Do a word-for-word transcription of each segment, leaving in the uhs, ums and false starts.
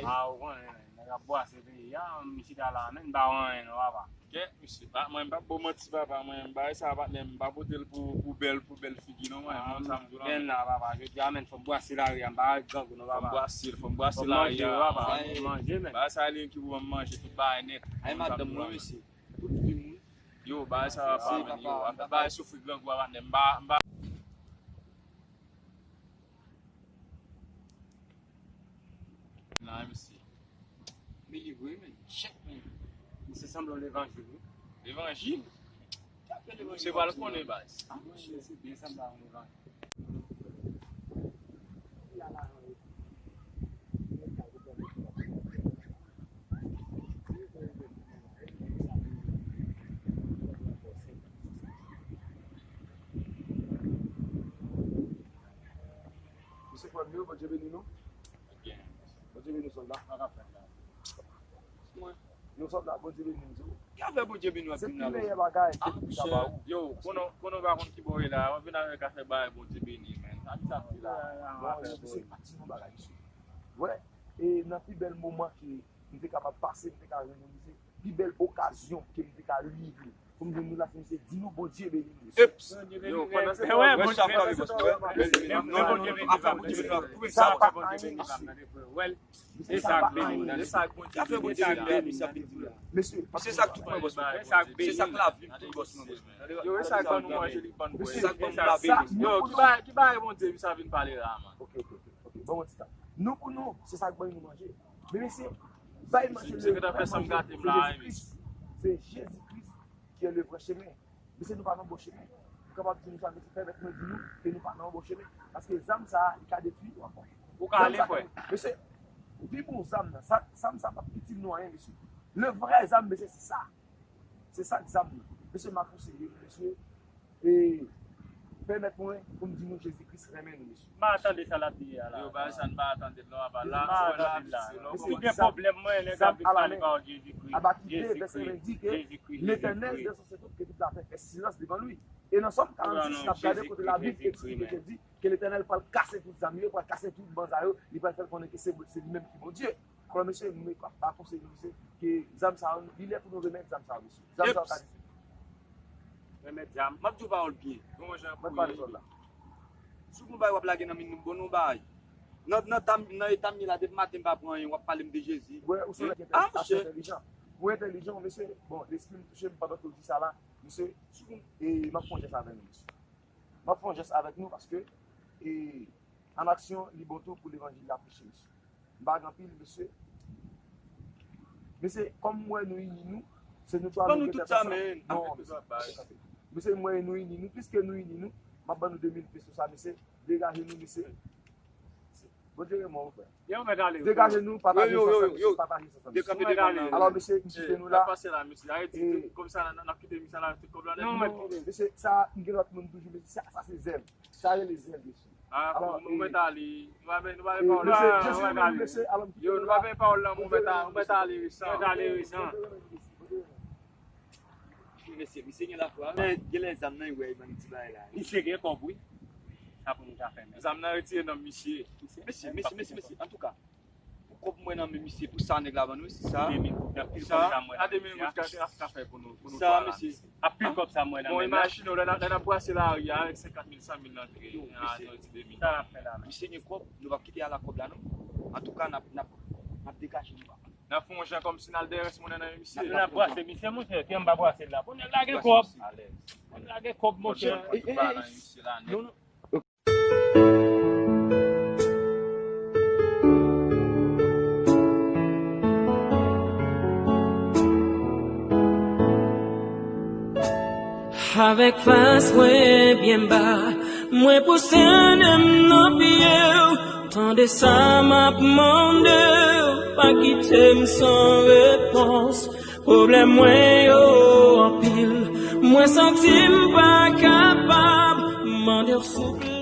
A, ou konnen, nèg ap bwase peyi a, m chita la, men m pa wè anyen non, papa. Kèt, mesye, pa, mwen, m p ap ba w manti, papa, mwen, bagay sa, patnè, m pa pote l pou, pou bèl, pou bèl figi, non, mwen, mwen, sa m di w la, men la, papa, jodi a, men, fò m bwase lari a, m pa grangou, non, papa. Fò m bwase l, fò m bwase lari a, papa, fò m manje, men. Bagay sa, li ki pou ban m manje, tout bagay nèt. Ay, madanm mwen, mesye, tout vi m, wi. Yo, bagay sa, papa, men, yo, bagay soufri grangou a, patnè, m pa, m pa. Nan, mesye. Men li vre, men. Chèk, men. Misye sanble yon levanjil, wi. Levanjil? Misye pral konnen, baz. Ah, monchè, se byen sanble yon levanjil. Mesye, frè m yo, Bondye beni nou. Bondye beni nou, sòlda. Sa k ap fèt la? Mwen. Nou sòlda, Bondye beni nou. Ki afè Bondye beni w ap vin la? Se pi meyè bagay ke nou ka ba ou. Yo, konnen, konnen w pa konn ki bò w ye la. W ap vin avèk afè bagay Bondye beni, men. Sa ki sa ki la? Bon, mesye, pa di nou bagay, mesye. Wè, e nan pi bèl moman ke m te kapab pase, m te ka jwenn yon mesye. Pi bèl okazyon ke m te ka rive pou m jwenn nou la, se misye di nou Bondye beni nou. Eps! Yo, pandan se tan, wè, Bondye beni nou. Sa pa anyen, mesye. E sa k beni nou. E sa k Bondye beni nou. Mesye, se sa k tout mwen, bòs mwen. Se sa k lavi m tout, bòs mwen. Yo, e sa k ban nou manje, li ban nou bwè. Se sa k ban nou lavi. Yo, ki bagay, ki bagay Bondye, misye ap vin pale la, man. Ok, ok, ok, ok. Ban mwen ti tan. Nou pou nou, se sa k ban nou manje. Men mesye, bay manje le vrè manje, se Jezi Kris. Se Jezi Kris ki e le vrè chemen. Mesye, nou pa nan bon chemen. M kapab di nou sa, mesye, pèmèt mwen di nou ke nou pa nan bon chemen. Paske zam sa a, li ka detwi nou ankò. Ou ka ale, frè. Mesye, pi bon zam nan, sa, zam sa p ap itil nou anyen, mesye. Le vrè zam, mesye, se sa. Se sa k zam nan. Mesye, m ap konseye nou, mesye. E pèmèt mwen pou m di nou Jezi Kris renmen nou, mesye. M pa tande sa l ap di a la. Yo, bagay sa n pa tande l non, apa la, m pa tande l la. Mesye, si gen pwoblèm, mwen, nèg ap vin pale pawòl Jezi Kris. Aba kite vèsè ven di ke Letènèl, dans son tout, que toute la terre fait silence devant lui. E nan Sòm karannsis, n ap gade kote Labib eksplike ke di ke Letènèl pral kase tout zam yo, pral kase tout banza yo, li pral fè l konnen ke se, se li menm ki Bondye. Alò, mesye, nou pa konseye nou, mesye, ke zam sa yo, li lè pou nou remèt zam sa yo, mesye. Zam sa yo ka detwi. Remèt zam. M ap di w pawòl byen. Bon, jan pou mwen pale zòt la. Si w gon bagay w ap lage nan men nou, bon nou bay. Nan, nan eta m ye la, depi maten m pa pran anyen, w ap pale m de Jezi. Wè, ou se nèg entèlijan. Ou entèlijan, mesye. Bon, lespri m touche m pandan ke w di sa la, mesye. E m ap fè yon jès avè nou, mesye. M ap fè yon jès avèk nou paske, e, an aksyon, li bon tou pou levanjil la preche, mesye. M pa gen anpil, mesye. Mesye, kòm m wè nou ini nou, se nou twa nou gentan fè sa. Non, mesye. Mesye, m wè nou ini nou, piske nou ini nou, m ap ban nou de mil peso sa, mesye. Degaje nou, mesye. Bondye renmen w, frè. Degaje nou, pataje sa, sa, mesye, pataje sa, sa, mesye. Alò, mesye, m kite nou la. N ap pase la, mesye. Arete, kòmsa, n ap kite misye la, tout kòb la nèt. Non, mesye, sa, m gen lòt moun toujou, mesye, sa, sa se zèv. Sa rele zèv, mesye. Alò, nou mèt ale. Nou pa, nou pa gen pawòl la. Mesye, Jezi renmen nou, mesye. Alò, m kite nou la. Yo, nou pa gen pawòl la, nou mèt ale, nou mèt ale, resan. Mèt ale, resan. Mesye, misye gen lafwa. Lè, gen lè zam nan, li wè, li ban li ti bagay la. Misye gen kòb, wi. Sa pou nou ta fè, men. Zam nan retire nan misye. Mesye, mesye, mesye, mesye, antouka, pou kòb mwen nan men misye, pou sa nèg la ban nou, se sa. Sa, a de mil goud ka, ka, ka fè pou nou, pou nou sa, mesye. Anpil kòb sa mwen nan men. Bon, imajine w, lè n ap, lè n ap brase lari a avèk senkant mil, san mil nan tre, nan ti de mil. Sa n ap fè la, men. Misye gen kòb, nou p ap kite al ak kòb la, non. Antouka, n ap, n ap, n ap degaje nou. N ap fè yon jan kòmsi n al dèyè rès monnen nan men misye. N ap brase misye, monchè, ke m pa brase l la. Bon, nèg la gen kòb. Nèg la gen kòb, monchè. Non, non. Avèk fas mwen byen ba, mwen pwostennen m nan pye w. Tande sa m ap mande w, pa kite m san repons. Pwoblèm mwen yo anpil, mwen santi m pa kapab. Mande w souple.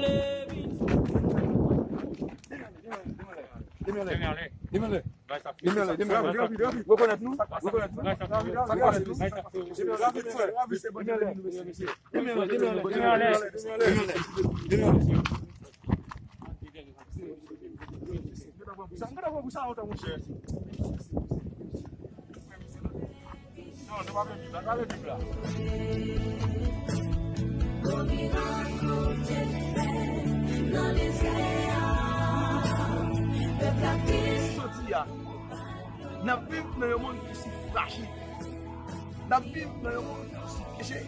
Demen anlè. Demen anlè. Demen anlè. Rekonèt nou. Rekonèt nou. Rekonèt nou. Demen anlè. Demen anlè. Demen anlè. Demen anlè. Demen anlè. Demen anlè. Kontan, monchè. Non, nou pa vle Bib la, nou pa vle Bib la. Jodi a, n ap viv nan yon mond ki si frajil. N ap viv nan yon mond ki si pyeje.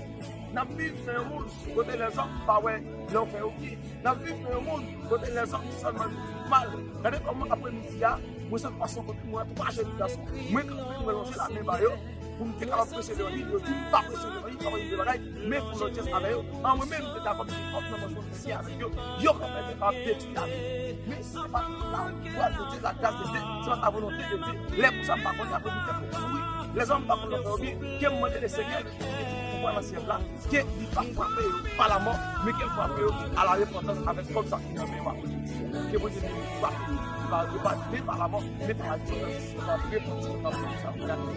N ap viv nan yon mond kote lèzòm pa wè lè w fè yo byen. N ap viv nan yon mond kote lèzòm sèlman di mal. Gade kòman apremidi a, mwen sot pase yon kote, mwen wè twa jèn gason. Mwen kanpe, mwen lonje lamen ba yo pou m te kapab preche levanjil. Yo di m pa preche levanjil, pa preche de bagay, men fè yon lòt jès avè yo. An mwen menm, m te dakò m te kòb nan manch mwen fè byen avèk yo. Yo kanpe, te kapab detwi lavi m. Men se pa lavwa de Dye, lagras de Dye, se pa lavolonte de Dye. Lè konsa, m pa konnen, apre m te mouri. Lèzòm pa konn lè w fè yo byen, ke m mande le Senyè, ki gen tout pouvwa nan syèl la, ke li pa frape yo pa lamò, men ke l frape yo a la repantans avèk kòb sa ki nan men yo a kote di. Ke Bondye beni frape yo. Li pa, li pa, men pa lamò, men pa la repantans, pa repanti, pa pou sa.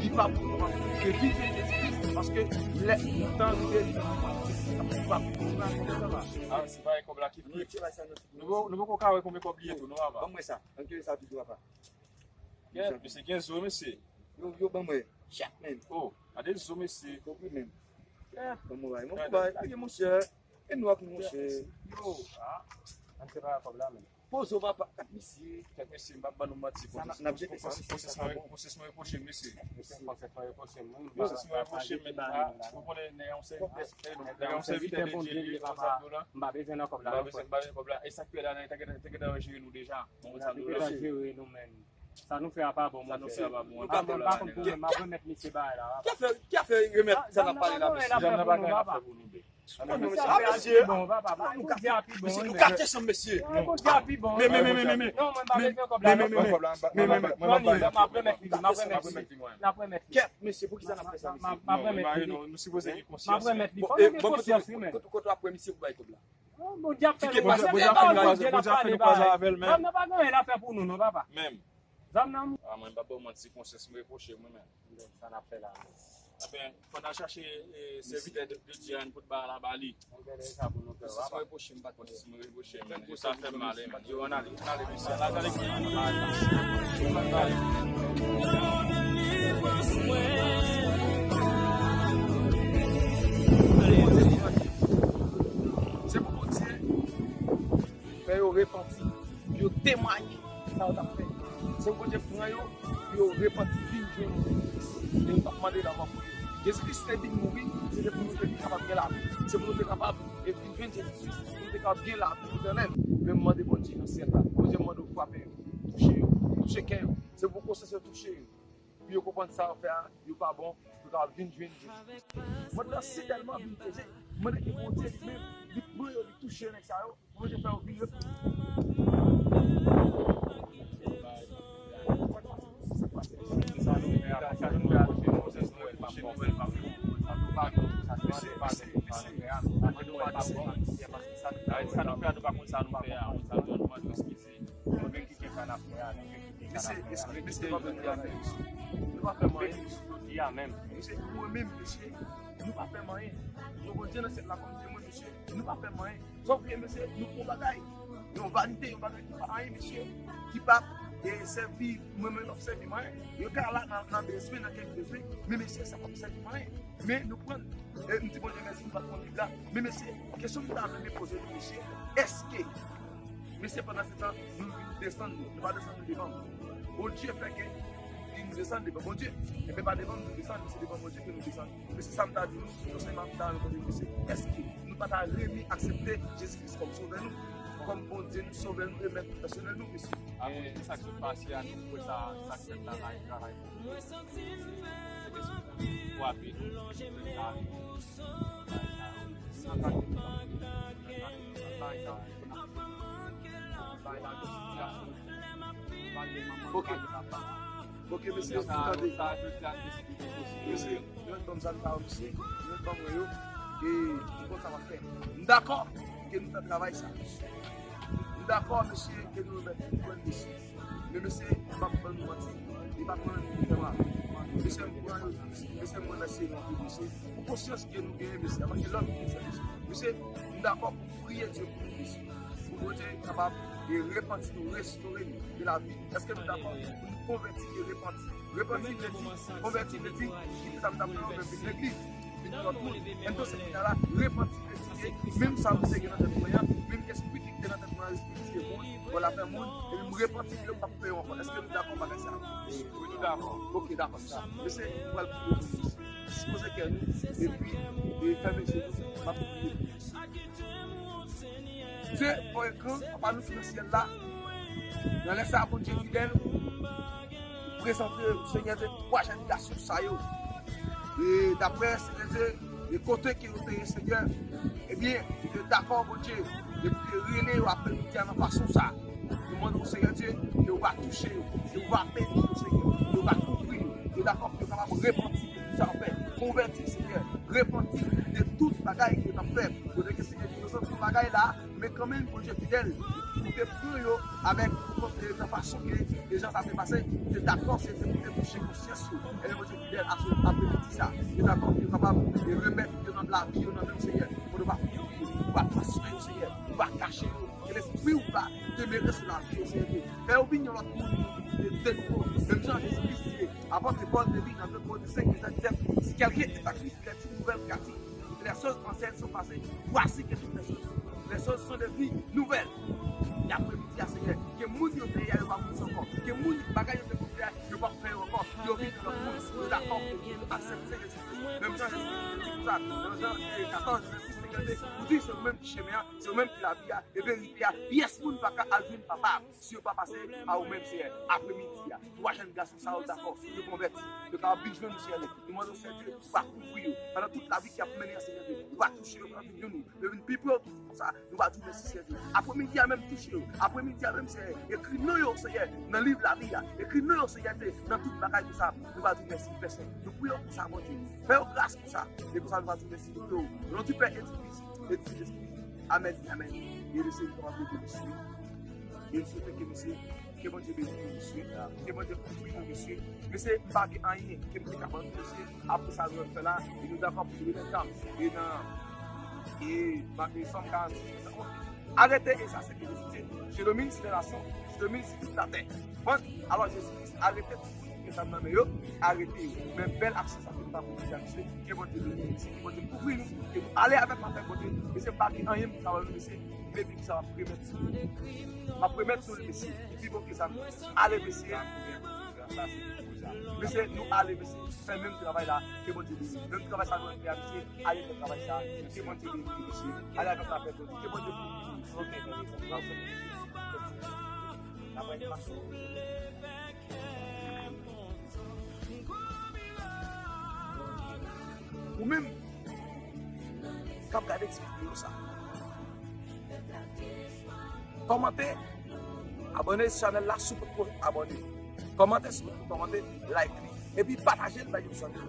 Li pa pou nou, ke viv Jezi Kris, paske lè tan rive, li pa pou frape. Ah, se pa kòb la ki Nou retire sa nan Nou poko, nou poko ka wè konbyen kòb li ye tou, non, papa? Ban mwen sa. Ann tire sa tou, papa. Kèt, mesye, gen zo, mesye. Yo, yo, ban mwen. Chak menm. Oh, gade zo, mesye. Kòb wi menm. Kèt. Ban mwen bay. Mwen pou bay. Lage, monchè. E nou ak nou, monchè. Yo, ah. Ann separe kòb la, menm. Poze w, papa. Kat mesye. Kèt, mesye, m p ap ban nou manti. Sa n ap, n ap jete sa, mesye. Konsyans mwen, konsyans mwen repwoche m, mesye. Mesye, konsyans mwen repwoche m, wi. Konsyans mwen repwoche m, men, ah, ou konnen, nèg yon sèvitè, nèg yon sèvitè de Dye, li konsa tou la. M pa bezwen nan kòb la, non, frè. M pa bezwen kòb la. E sa k pi rèd la, nèg te gentan, te gentan jere nou deja. Bon, sa nou la. Te gentan jere nou, men. Sa nou fè a pa bon, monchè. Sa nou fè a pa bon. M pa konn, m pa konn pou mwen, m ap remèt misye bagay la. Ki afè, ki afè remèt sa n ap pale la, mesye? Zam nan pa gen afè pou nou, bè. Mesye, ah, mesye. Bon, papa, ba Bondye a pi bon, mesye, nou gate chanm, mesye. Ba Bondye a pi bon. Men, men, men, men, men, men. Non, mwen pa bezwen kòb la, non. Men, men, men, men, men, men, men. Tony, m ap remèt li, m ap remèt li. N ap remèt li. Kèt, mesye, poukisa n ap fè sa, mesye? M ap remèt li. Nou sipoze gen konsyans. M ap remèt li. Fò nou gen konsyans, wi, men. Kote, kote w ap pran misye pou bay kòb la? Bondye ap fè nou kwaze, Bondye ap fè nou kwaze avè l, men. Zam nan pa gen anyen l ap fè pou nou, non, papa. Menm. Zam nan. Ah, mwen, m pa ba w manti, konsyans m repwoche m, wi, men. Sa n ap fè la, men. Enben, fò n al chache, eh, sèvitè de, de Dye a, n pot bagay la ba li. Ann gade sa pou nou fè, papa. Konsyans mwen repwoche m, patwon. Konsyans mwen repwoche m, men. Sa fè m mal, men. Yo, ann ale, ann ale, mesye. Ann ale, ann ale. Se pou Bondye fè yo repanti, pou yo temwaye sa yo t ap fè. Se pou Bondye pran yo, pou yo repanti, vin jwenn Jezi Kris. E nou t ap mande lamò pou yo. Jezi Kris te vin mouri, se te pou nou te kapab gen lavi. Se pou nou te kapab, e, vin jwenn Jezi Kris, pou nou te kapab gen lavi etènèl. Men m mande Bondye nan syèl la, Bondye, m mande w frape yo, touche yo, touche kè yo. Se pou konsyans yo touche yo. Pou yo konprann sa yo fè a, yo pa bon, pou yo kapab vin jwenn Jezi Kris. Mond lan sitèlman vin pyeje. M mande ke Bondye li menm, li pran yo, li touche yo, nèg sa yo, pou Bondye fè yo vin reprann. Sa nou fè a, nou pa konn sa nou fè a. Sa nou mande eskize. Nou vin kite sa n ap fè a, nou vin kite sa n ap fè a. Mesye, mesye, mesye, pa fè m anyen, mesye. Nou pa fè m anyen. Mesye, mwen menm, mesye, nou pa fè m anyen. Non, Bondye nan syèl la, kòm temwen, mesye, nou pa fè m anyen. Sa w vle, mesye, nou fè yon bagay, yon vanite, yon bagay ki pa anyen, mesye, ki pa, e, sèvi mwen menm, k ap sèvi m anyen. Yo ka la nan, nan bezwen, nan kèk bezwen, men, mesye, sa p ap sèvi m anyen. Men nou pran, e, m di Bondye mèsi, m pa t pran Bib la. Men mesye, kesyon m ta renmen poze nou, mesye, èske, mesye, pandan se tan, nou, nou desann nou, nou pa desann nou devan m. Bondye fè ke nou desann devan Bondye. Enben, pa devan m nou desann, men se devan Bondye ke nou desann. Men se sa m ta di nou, konsèy m ta renmen poze nou, mesye, èske nou pa ta renmen aksepte Jezi Kris kòm sovè nou, kòm Bondye nou, sovè nou e mèt pèsonèl nou, mesye? Akoz de sa k sot pase a, nou kwè sa, sa k fèt la, la, travay. Sentespri frape nou. Ok. Ok, mesye, tande. Mesye, yo mèt ban m zam sa yo, mesye. Yo mèt ban mwen yo. E nou konn sa m ap fè. M dakò ke nou fè travay sa. M dakò, mesye, ke nou remèt nou jwenn, mesye. Men mesye, m p ap ban nou manti, li pa t mwen menm ki fè mal. Mesye, m pran yo, mesye, m remèsye nou anpil, mesye. Pou konsyans ke nou genyen, mesye, antanke lòm ki gen sèvis. Mesye, m dakò pou priye Dye pou nou, mesye. Pou Bondye kapab e repanti nou, restore nou de lavi. Èske nou dakò pou nou konvèti e repanti? Repanti vle di, konvèti vle di kite sa m t ap fè yo, men vin legliz, vin lòt moun. Ento se kounye a la, repanti vle di ke menm sa m te gen nan tèt mwen an, menm espri ki te nan tèt mwen an, espri tiye moun, vòlè afè moun, epi m repanti ke m p ap fè yo ankò. Èske nou dakò bagay sa a? Wi, nou dakò. Ok, dakò, sa. Mesye, nou pral priye pou nou. Dispoze kè nou, epi, e fèmen je nou, m ap priye pou nou. Dye, fò ekran, Papa nou ki nan syèl la, nan lè sa a, Bondye fidèl, prezante, Senyè Dye, twa jèn gason sa yo. E daprè, Senyè Dye, e kote ke yo te ye, Senyè, ebyen, yo te dakò, Bondye, e pou te rele yo aprè midi a nan fason sa a. Nou mande w, Senyè Dye, ke w va touche yo, ke w va beni yo, Senyè, ke w va kouvri yo, yo dakò pou yo kapab repanti de tout sa yo fè, konvèti, Senyè, repanti de tout bagay ke yo t ap fè. Kote ke, Senyè, yo sot nan bagay la, men kanmenm, Bondye fidèl, ou te pran yo avèk, e, nan fason ke, e jan sa te pase, ou te dakò, se te pou te touche konsyans yo. Ebyen, Bondye fidèl, ap, ap benedikte sa. Yo dakò pou yo kapab, e, remèt yo nan lavi yo nan men w, Senyè. Kote w va kouvri yo, ou va transfè yo, Senyè, ou va kache yo. Ke lespri w va demere sou lavi yo, Senyè Dye. Fè yo vin yon lòt moun de, de nouvo. Menm jan Jezi Kris di, apot Pòl te di nan de Korentyen senk, vèsè disèt, si quelqu'un est en Christ, il est une nouvelle créature. Les choses anciennes sont passées, voici que toutes les choses, les choses sont devenues nouvelles. E aprè midi a, Senyè, ke moun yo te ye a, yo p ap mouri ankò. Ke moun, bagay yo te konn fè a, yo p ap fè yo ankò. Yo vin yon lòt moun. Yo dakò pou yo aksepte Jezi Kris. Menm jan Jezi Kris te di konsa, nan Jan katòz, vèsè sis, Senyè Dye, ou di se ou menm ki chemen an, se ou menm ki lavi a, e verite a. Pyès moun pa ka al jwenn Papa a si yo pa pase pa ou menm, Senyè. Aprè midi a, twa jèn gason sa yo dakò, yo konvèti, yo kapab vin jwenn ou, Senyè Dye. Nou mande w, Senyè Dye, ou va kouvri yo. Pandan tout lavi ki ap mennen an, Senyè Dye, ou va touche yo, yo vin jwenn ou, yo vin pi pre w konsa. Nou va di w mèsi, Senyè Dye. Aprè midi a menm, touche yo. Aprè midi a menm, Senyè, ekri non yo, Senyè, nan liv lavi a. Ekri non yo, Senyè Dye, nan tout bagay konsa. Nou va di w mèsi, Pè Sen. Nou priye w konsa, Bondye. Fè yo gras konsa. E konsa, nou va di w mèsi. Nou priye w. Au nom du Père et du Fils et du Saint-Esprit. Amèn, amèn. E mesye, nou kapab leve mesye. E nou swete ke mesye, ke Bondye beni nou mesye. Ke Bondye kouvri nou mesye. Mesye, m pa gen anyen ke m te ka ban nou mesye. Apre sa nou fè la, e nou dakò pou nou remèt zam. E nan, e, Sòm karannsis, vèsè onz. Arrêtez et sachez que je suis Dieu. Je domine sur les nations, je domine sur toute la terre. Bon, alò Jezi Kris arete tout moun ki gen zam nan men yo, arete yo. Men bèl aksyon sa fè pa pou Bondye, mesye. Ke Bondye beni nou, mesye. Ke Bondye kouvri nou, ke nou ale avèk mantèl Bondye. Mesye, m pa gen anyen m ka ba nou, mesye. Men Bib sa m ap remèt nou. M ap remèt nou l, mesye. Li pi bon ke zam. Ale, mesye. Mesye, nou ale, mesye. Fè menm travay la. Ke Bondye beni nou. Menm travay sa nou ap fè a, mesye. Ale fè travay sa. Ke Bondye beni nou, mesye. Ale avèk lapè Bondye. Ke Bondye beni nou. Ok, ok. Ou menm k ap gade ti videyo sa, kòmante, abòne chanèl la si w potko abòne. Kòmante si w potko kòmante, like li. Epi pataje l bay yon zanmi w.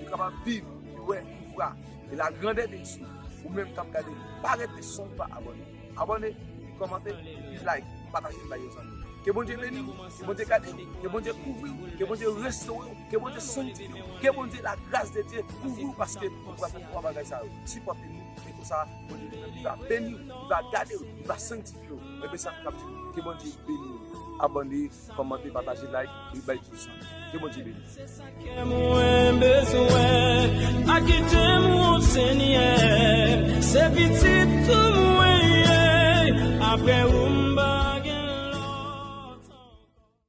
Li kapab viv, li wè pouvwa e lagrandè de Dye. Ou menm k ap gade, pa rete san w pa abòne. Abòne, epi kòmante, epi like, pataje l bay yon zanmi. Ke Bondye beni w, ke Bondye gade w, ke Bondye kouvri w, ke Bondye restore w, ke Bondye sanktifye w, ke Bondye lagras de Dye kouvri w paske ou pral fè twa bagay sa yo. Sipòte nou, e konsa, Bondye li menm, li va beni w, li va gade w, li va sanktifye w. Ebyen sa nou k ap di, ke Bondye beni w. Abòne, kòmante, pataje, like, li bay tout sa. Ke Bondye beni. Kè mwen bezwen, pa kite m wont, Senyè. Se pitit ou mwen ye. Apre ou, m